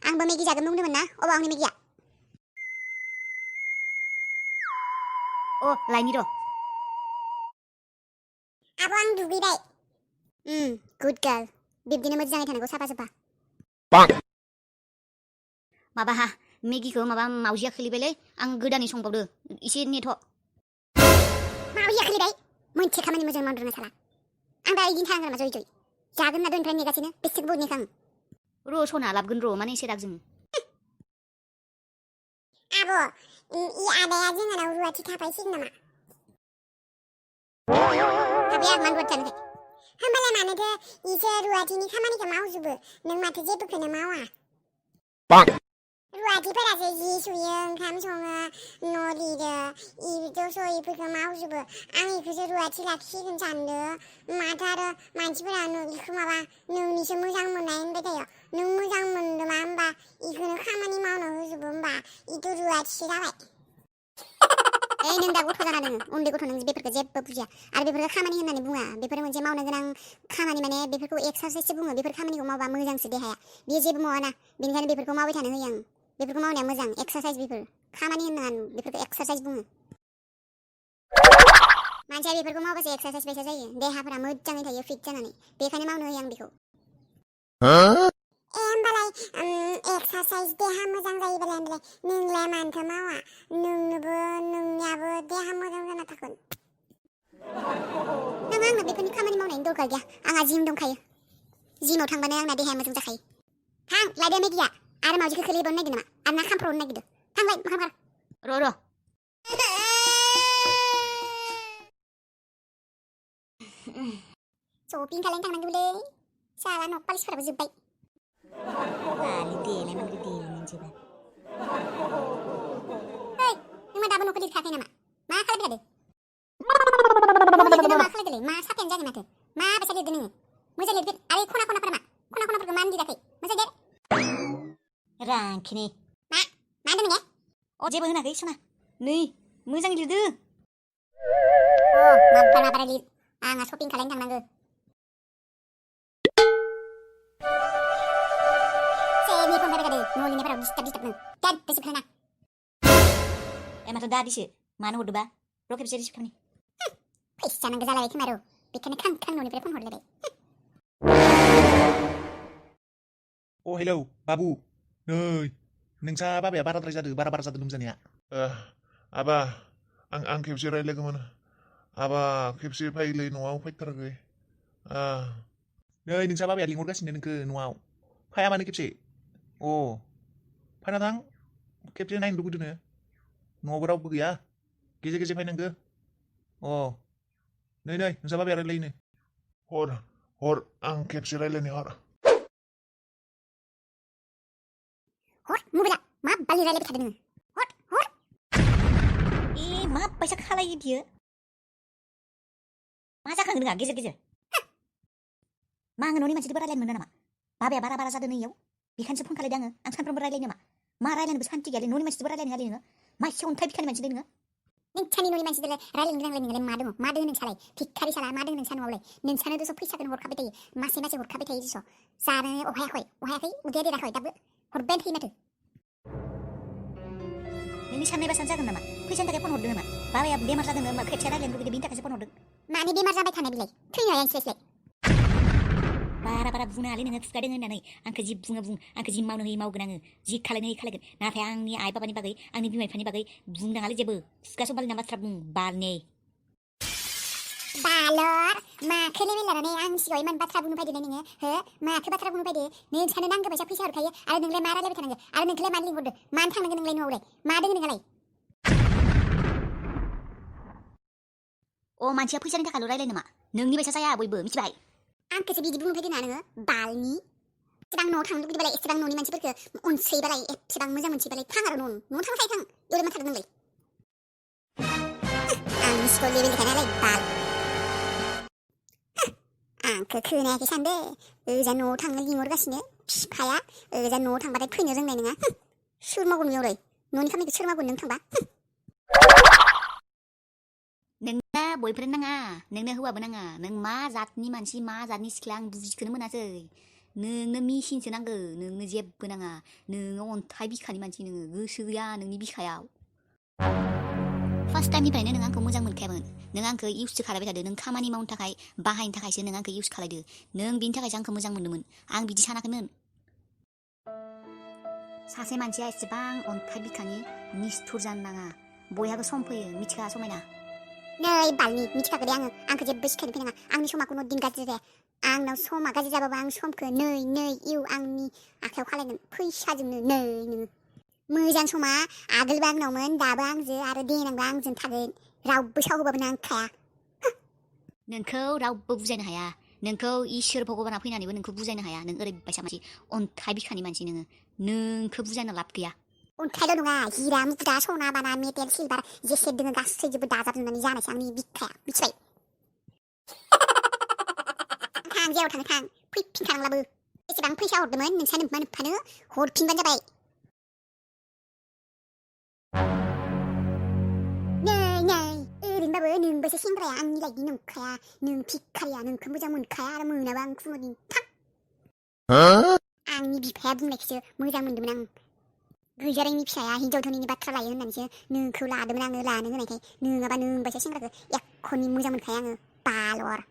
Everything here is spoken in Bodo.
आंबो मेगि जागोन बुंदोंमोन ना अबाव आंनि मेगिया अ लायनि र' आब' आं दुगैबाय गुड गार्ल बिब्दिनो मोजाङै थानांगौ साफा साफा माबा हा मेगिखौ माबा मावजिया खोलैबायलै आं गोदानै संबावदो एसे नेथ' मावजिया खोलैबाय मोनसे खामानि मोजां मावनो रोङा साला आं दा इदिनो थानांगोन नामा जय जय जागोन ना दहायनिफ्राय नेगासिनो बेसे गोबाव नेखो आं र' सना लाबगोन र' माने एसे रागजों आब' इ आदाया जोंहानाव रुवाथि थाफायसिगोन नामा थाफाया मानो रुवाथि जानोथाय होमबालाय मानोथो इसोर रुवाथिनि खामानिखौ मावजोबो नों माथो जेबोखौनो मावा रुवाथिफोरासो जि सुयो ओंखाम सङो न' लिरो इफोरखौ इफोरखौ मावजोबो आं इखौसो रुवाथि लाखिसिगोन सानदों माथो आरो मानसिफोरा इखौ माबा नोंनिसो मोजां मोननाय होनबाय थायो नों मोजां मोनदोंबा होमबा इखौनो खामानि मावनो होजोबो होमबा इथ' रुवाथिसो जाबाय ओइ नों दा गथ' जाना दोङो उन्दै गथ' नों बेफोरखौ जेबो बुजिया आरो बेफोरखौ खामानि होननानै बुङा बेफोरो मोनसे मावनो गोनां खामानि माने बेफोरखौ एक्सारसाइससो बुङो बेफोर खामानिखौ मावबा मोजांसो देहाया बेयो जेबो मावाना बेनिखायनो बेफोरखौ मावबाय थानो होयो आं बेफोरखौ मावनाया मोजां एक्सारसाइज बेफोर खामानि होननाङा बेफोरखौ एक्सारसाइज बुङो मानसिया बेफोरखौ मावबासो एक्सारसाइज बायसा जायो देहाफोरा मोजाङै थायो फिट जानानै बेखायनो मावनो होयो आं बेखौ होमबालाय एक्सारसाइज देहा मोजां जायोबालाय नोंलाय मानोथो मावा नोंनियाबो देहा मोजां जाना थागोन नों आंनो बेफोरनि खामानि मावनायनि दरकार गैया आंहा जिम दंखायो जिमाव थांबानो आंना देहाया मोजां जाखायो थां लायदो मेगिया आरो मावजिखौ खोलैबावनो नागिरदों नामा आरो ना खामफ्रावनो नागिरदों थांलाय मोखां बार र' शपिं खालामनो थांनांगौलै साला नख पालिसफोराबो जोब्बाय आलि देलाय मानगो देलाय मोनजोबा ओइ नों दाबो न'खौ लिरखायाखै नामा मा खालामबाय थादों मा खालामदोंलै मा साफायानो जागोन माथो मा बायसा लिरदों नोङो मोजां लिरगोन आरो खनाफोरा मा खनाफोरखौ मानो लिराखै मोजां लिर रांखिनि मा होनदों नोङो अ जेबो होनाखै सना नै मोजां लिरदो माबारा लिर आंहा शपिं खालामनो थांनांगौ सेरनि फन फैबाय थादों न' लिरनायफोराव डिस्टार्ब नों दाद रिसिभ खालामना माथो दादिसो मानो हरदोबा र' खेबसे रिसिभ खालामनि फैसा नांगौ जालायबाय खोमा र' बेखायनो खां न'निफ्राय फन हरलायबाय अ हेलौ बाबु नै नोंसा बाबाया बाराद्राय जादों बारा जादों लोमजानाया आबा आं खेबसे रायलायगौमोन आबा खेबसे फैलै न'आव फैथाराखै नै नोंसा बाबाया लिंहरगासिनो नोंखौ न'आव फाया मानो खेबसे अ फायना थां खेबसे नायनो लुगैदोंनो न'आवबो रावबो गैया गेजेर गेजेर फैनांगौ अ नै नोंसा बाबाया रायलायनो हर आं खेबसे रायलायनो हर मबाइला मा बालि रायलायबाय थादों नोङो हर ए मा बायसा खालायो बियो मा जाखांदों नोंहा गेजेर गेजेर मा आङो न'नि मानसिजोंबो रायलायनो मोना नामा बाबाया बारा जादों नैयाव बेखायनोसो फन खालायदों आं सानफ्रोमबो रायलायनो नामा मा रायलायनोबो सान्थि गैयालै न'नि मानसिजोंबो रायलायनो हायालै नोङो मा एसे अन्थाइ बिखानि मानसि नोङो नोंसानि न'नि मानसिजोंलाय रायलायनो गोनांलाय नोंलाय मा दङ नोंसालाय भिखारि साला मा दङ नोंसा न'आवलाय नोंसानो दस' फैसाखौनो हरखाबाय थायो मासे हरखाबाय थायो दस' जानो अहायाखै उदैया देराखै दाबो हरबायानो थायो माथो नोंनि साननाय बासानो जागोन नामा फैसानि थाखाय फन हरदों नामा बाबाया बेमार जादों नामा खेबसे रायलायनो लुगैदों बेनि थाखायसो फन हरदों माने बेमार जाबाय थानाय बिलाय थैनो हाया नोंसोरलाय बारा बुंनो हालै नोङो खुगादों होननानै आंखौ जि बुं आंखौ जि मावनो होयो मावगोन आङो जि खालायनो होयो खालायगोन नाथाय आंनि आइ बाबानि बागै आंनि बिमा बिफानि बागै बुंनाङालै जेबो खुगा सबालिना बाथ्रा बुं बालने बालर माखौलै बेलारानै आं सिगाङाव इमान बाथ्रा बुंनो फैदों नोङो हो माखौ बाथ्रा बुंनो फैदो नोंसानो नांगौ बायसा फैसा हरखायो आरो नोंलाय मा रायलायबाय थानांगौ आरो नोंखौलाय मानो लिंहरदो मानो थांनांगौ नोंलाय न'आवलाय मा दोङो नोंहालाय अ मानसिया फैसानि थाखायल' रायलाय नामा नोंनि बायसा जाया बयबो मिथिबाय आंखौसो बिदि बुंनो फैदों ना नोङो बालनि एसेबां न'आव थांनो लुगैबालाय एसेबां न'नि मानसिफोरखौ अनसैबालाय एसेबां मोजां मोनसैबालाय थां आरो न'आव थांखाय थां एवलाय मा थादों नोंलाय आं मिसखौ लेबेलनिखाय नालाय बाल आंखौ खोनायाखै सानदो ओजा न'आव थांनो लिंहरगासिनो बिफाया ओजा न'आव थांबाथाय फैनो रोंनाय नङा सोर मावगोन बेयावलाय न'नि खामानिखौ सोर मावगोन नों थांबा नोंना बयफ्रेन्ड नाङा नोंनो हौवाबो नाङा नों मा जातनि मानसि मा जातनि सिख्ला आं बुजिखोनो मोनासै नोंनो मिसिनसो नांगौ नोंनो जेबो नाङा नोङो अन्थाइ बिखानि मानसि नोङो गोसो गैया नोंनि बिखायाव फार्स्ट टाइमनिफ्रायनो नों आंखौ मोजां मोनखायामोन नों आंखौ इउससो खालामबाय थादो नों खामानि मावनो थाखाय बाहायनो थाखायसो नों आंखौ इउस खालायदो नों बिनि थाखायसो आंखौ मोजां मोनदोंमोन आं बिदि सानाखैमोन सासे मानसिया एसेबां अन्थाइ बिखानि निस्थुर जानो नाङा बयहाबो सम फैयो मिथिखा समायना नै बालनि मिथिखागौ दे आंखौ जेबो सिखायनो फैनाङा आंनि समा कुनु दिन गाज्रि जाया आंनाव समा गाज्रि जाबाबो आं समखौ नै इउ आंनि आखायाव खालायगोन फैसाजोंनो नै नोङो मोजां समा आगोलबो आंनावमोन दाबो आंजों आरो देनांबो आंजों थागोन रावबो सावहोबाबो नांखाया नोंखौ रावबो बुजायनो हाया नोंखौ इसोर भगबाना फैनानैबो नोंखौ बुजायनो हाया नों ओरैबायसा मानसि अन्थाइ बिखानि मानसि नोङो नोंखौ बुजायनो लाब गैया अन्थाइल' नङा हिरा मुकुता सना बाना मेटेल सिलभार जेसे दोङो गासैजोंबो दाजाबजोबनानै जानायसो आंनि बिखाया मिथिबाय थां जेराव थाङो थां फैफिनखानांलाबो बेसेबां फैसा हरदोंमोन नोंसा नोम्फानो हरफिनबानो जाबाय नै ओरैनोबाबो नोंबोसो सेंग्राया आंनि लाइकनि नंखाया नों भिखारिया नोंखौ मोजां मोनखाया आरो मोनाबा आं खुनुदिन थां आंनि बिफाया बुंनायखौसो मोजां मोनदोंमोन आं गैजारैनि फिसाया हिनजाव धोनिनि बाथ्रा लायो होननानैसो नोंखौ लादोंमोन आङो लानो होनायखाय नोङाबा नोंबायसा सेंग्राखौ एख'नि मोजां मोनखाया आङो बालर